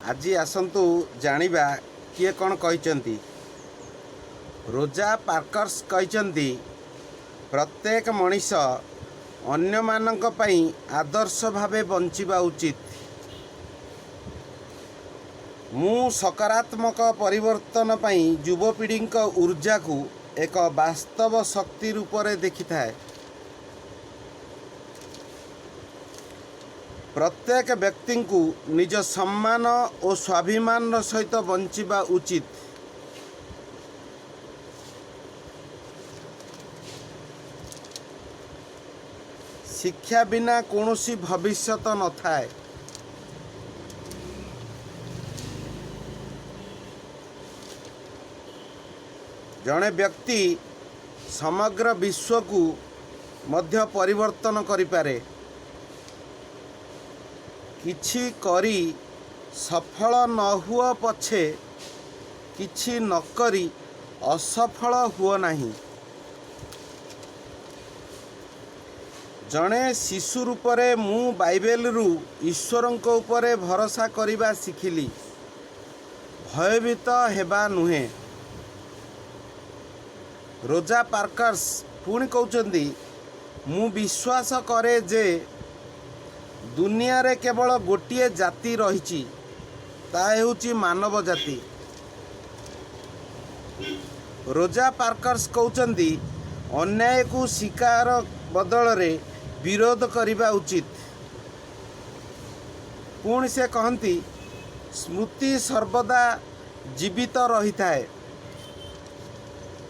ଆଜି ଆସନ୍ତୁ ଜାଣିବା କିଏ କ'ଣ କହିଛନ୍ତି। ରୋଜା ପାର୍କର୍ସ କହିଛନ୍ତି, ପ୍ରତ୍ୟେକ ମଣିଷ ଅନ୍ୟମାନଙ୍କ ପାଇଁ ଆଦର୍ଶ ଭାବେ ବଞ୍ଚିବା ଉଚିତ। ମୁଁ ସକାରାତ୍ମକ ପରିବର୍ତ୍ତନ ପାଇଁ ଯୁବପିଢ଼ିଙ୍କ ଉର୍ଜାକୁ ଏକ ବାସ୍ତବ ଶକ୍ତି ରୂପରେ ଦେଖିଥାଏ। ପ୍ରତ୍ୟେକ ବ୍ୟକ୍ତିଙ୍କୁ ନିଜ ସମ୍ମାନ ଓ ସ୍ୱାଭିମାନର ସହିତ ବଞ୍ଚିବା ଉଚିତ। ଶିକ୍ଷା ବିନା କୌଣସି ଭବିଷ୍ୟତ ନଥାଏ। ଜଣେ ବ୍ୟକ୍ତି ସମଗ୍ର ବିଶ୍ୱକୁ ମଧ୍ୟ ପରିବର୍ତ୍ତନ କରିପାରେ। କିଛି କରି ସଫଳ ନ ହୁଅ ପଛେ, କିଛି ନକରି ଅସଫଳ ହୁଅ ନାହିଁ। ଜଣେ ଶିଶୁ ରୂପରେ ମୁଁ ବାଇବେଲରୁ ଈଶ୍ୱରଙ୍କ ଉପରେ ଭରସା କରିବା ଶିଖିଲି, ଭୟଭୀତ ହେବା ନୁହେଁ। ରୋଜା ପାର୍କର୍ସ ପୁଣି କହୁଛନ୍ତି, ମୁଁ ବିଶ୍ୱାସ କରେ ଯେ ଦୁନିଆରେ କେବଳ ଗୋଟିଏ ଜାତି ରହିଛି, ତାହା ହେଉଛି ମାନବ ଜାତି। ରୋଜା ପାର୍କର୍ସ କହୁଛନ୍ତି, ଅନ୍ୟାୟକୁ ସ୍ୱୀକାର ବଦଳରେ ବିରୋଧ କରିବା ଉଚିତ। ପୁଣି ସେ କହନ୍ତି, ସ୍ମୃତି ସର୍ବଦା ଜୀବିତ ରହିଥାଏ।